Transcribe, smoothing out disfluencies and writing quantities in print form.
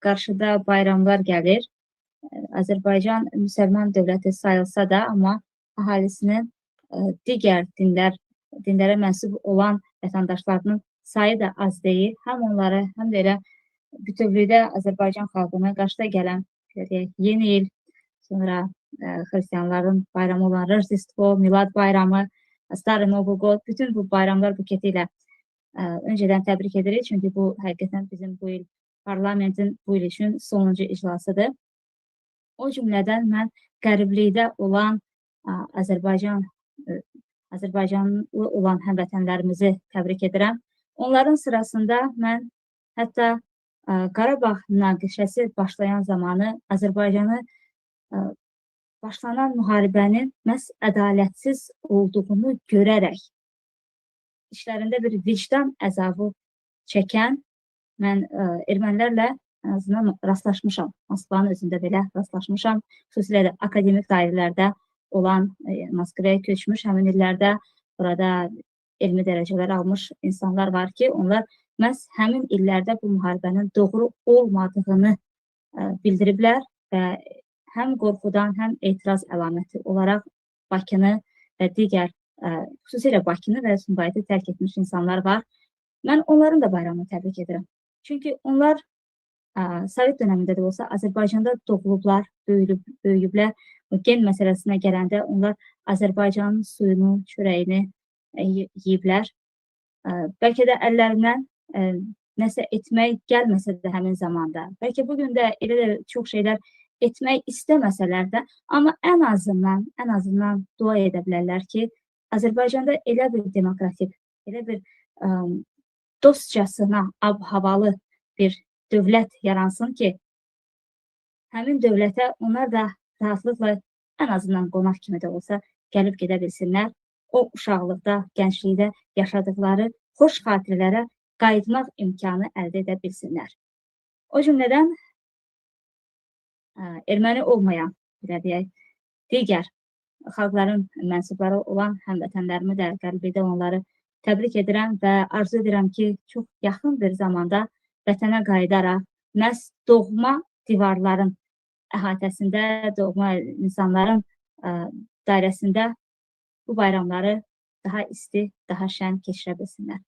Qarşıda bayramlar gəlir. Azərbaycan müsəlman dövləti sayılsa da, amma əhalisinin digər dinlərə mənsub olan vətəndaşlarının sayı da az deyil. Həm onları, həm də elə bütövlükdə Azərbaycan xalqına qarşıda gələn, belə deyək, yeni il, sonra xristianların bayramı olan Rojdestvo, Milad bayramı, Stary Novi God, bütün bu bayramlar buketi ilə öncədən təbrik edirik. Çünki bu həqiqətən bizim bu il parlamentin bu il üçün sonuncu iclasıdır. O cümlədən mən qəriblikdə olan Azərbaycanlı olan həmvətənlərimizi təbrik edirəm. Onların sırasında mən hətta Qarabağ münaqişəsi başlayan zamanı Azərbaycanı başlanan müharibənin məhz ədalətsiz olduğunu görərək içlərində bir vicdan əzabı çəkən mən ermənilərlə ən azından rastlaşmışam. Moskvanın özündə belə rastlaşmışam. Xüsusilə də akademik dairələrdə olan, Moskvaya köçmüş həmin illərdə burada elmi dərəcələr almış insanlar var ki, onlar məhz həmin illərdə bu müharibənin doğru olmadığını bildiriblər və həm qorxudan, həm etiraz əlaməti olaraq Bakını və digər, xüsusilə Bakını və Sumqayıtı tərk etmiş insanlar var. Mən onların da bayramını təbrik edirəm. Çünki onlar Sovet dönəmində də olsa Azərbaycanda doğulublar, böyüyüblər. O gen məsələsinə gələndə onlar Azərbaycanın suyunu, çörəyini yeyiblər. Bəlkə də əllərindən nəsə etmək gəlməsə də həmin zamanda. Bəlkə bugün də elə də çox şeylər etmək istəməsələr də, amma ən azından dua edə bilərlər ki, Azərbaycanda elə bir demokratik, elə bir dostcasına ab-havalı bir dövlət yaransın ki, həmin dövlətə onlar da rahatlıqla ən azından qonaq kimi də olsa gəlib gedə bilsinlər. O uşaqlıqda, gənclikdə yaşadıkları xoş xatirələrə qayıtmaq imkanı əldə edə bilsinlər. O cümlədən erməni olmayan, belə deyək, digər xalqların mənsubları olan həmvətənlərimi də qəriblikdə onları təbrik edirəm və arzu edirəm ki, çox yaxın bir zamanda vətənə qayıdaraq məhz doğma divarların əhatəsində, doğma insanların dairəsində bu bayramları daha isti, daha şən keçirə bilsinlər.